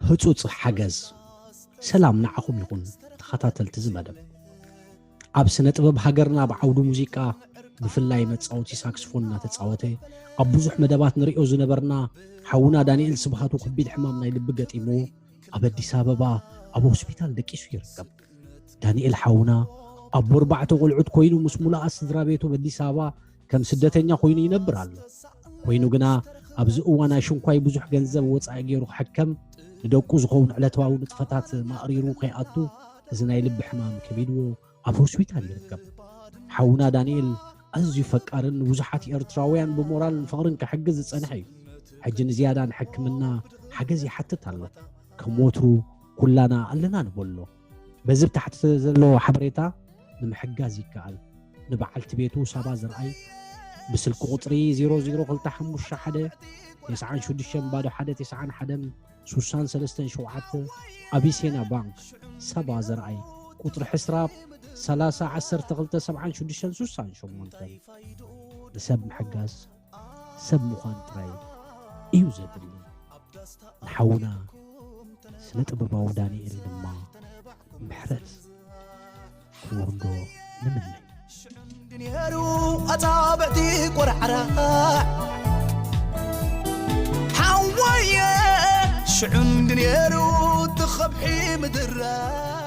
ህጹጽ ሓገዝ። ሰላም ንዓኹም ይኹን ተኸታተልቲ እዚ መደብ። ኣብ ስነ ጥበብ ሃገርና ብዓውዲ ሙዚቃ ብፍላይ መጻወቲ ሳክስፎን እናተጻወተ ኣብ ብዙሕ መደባት ንሪኦ ዝነበርና ሓውና ዳንኤል ስብሃቱ ከቢድ ሕማም ናይ ልቢ ገጢምዎ ኣብ ኣዲስ ኣበባ ኣብ ሆስፒታል ደቂሱ ይርከብ። ዳንኤል ሓውና ኣቦ ኣርባዕተ ቆልዑት ኮይኑ ምስ ሙሉኣ ስድራ ቤቱ ኣብ ኣዲስ ኣበባ ከም ስደተኛ ኮይኑ ይነብር ኣሎ። ኮይኑ ግና ኣብዚ እዋን ኣሽንኳይ ብዙሕ ገንዘብ ወጻኢ ገይሩ ክሕከም ንደቁ ዝኸውን ዕለታዊ ንጥፈታት ማእሪሩ ከይኣቱ እዚ ናይ ልቢ ሕማም ከቢድዎ ኣብ ሆስፒታል ይርከብ። ሓውና ዳንኤል ኣዝዩ ፈቃርን ንብዙሓት ኤርትራውያን ብሞራልን ፍቕርን ክሕግዝ ዝጸንሐ እዩ። ሕጂ ንዝያዳ ንሕክምና ሓገዝ ይሓትት ኣሎ። ከም ወትሩ ኩላና ኣለና ንበሎ። በዚ ብታሕቲ ዘሎ ሓበሬታ ንምሕጋዝ ይከኣል። ንበዓልቲ ቤቱ ሳባ ዘርኣይ ብስልኪ ቁጽሪ ዜሮ ዜሮ ክልተ ሓሙሽተ ሓደ ተስዓን ሽዱሽተን ባዶ ሓደ ተስዓን ሓደን ስሳን ሰለስተን ሸውዓተ ኣቢሲንያ ባንክ ሳባ ዘርኣይ ቁጽሪ ሕስራ ሰላሳ ዓሰርተ ክልተ ሰብዓን ሽዱሽተን ስሳን ሸሞንተን። ንሰብ ምሕጋዝ ሰብ ምዃን ጥራይ እዩ ዘድሊ። ንሓውና ስነ ጥበባዊ ዳንኤል ድማ ምሕረት ክወርዶ ንምነ። ሽዑ እንድኔሩ ኣጻብዕቲ ቆራዕራዕ ሓወየ ሽዑ እንድኔሩ ትኸብሒ ምድራዕ